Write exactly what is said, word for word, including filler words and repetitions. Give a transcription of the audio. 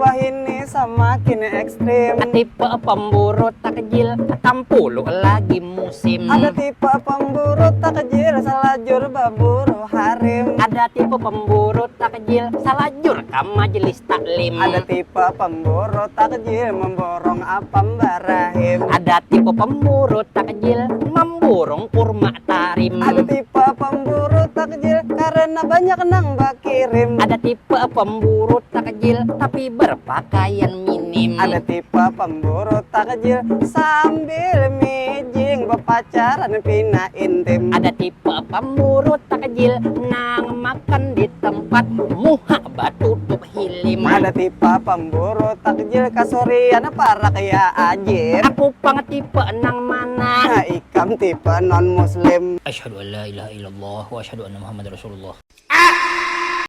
Wahini samakin ekstrim. Tipe pemburu takjil tampulu lagi musim. Ada tipe pemburu takjil salajur baburu harim. Ada tipe pemburu takjil salajur ka majelis taklim. Ada tipe pemburu takjil memborong apam barahim. Ada tipe pemburu takjil memborong kurma tarim. Ada tipe pemburu takjil karena banyak nang bakirim. Ada tipe pemburu takjil tapi berpakaian minim. Ada tipe pemburu takjil sambil mijing bepacaran pina intim. Ada tipe pemburu takjil nang makan di tempat muha batutup hilim. Ada tipe pemburu takjil kasurian parak ya ajib. Aku pang tipe nang mana? Nah, ikam tipe non muslim. Asyhadu an la ilaha illallah wa asyhadu anna Muhammad Rasulullah.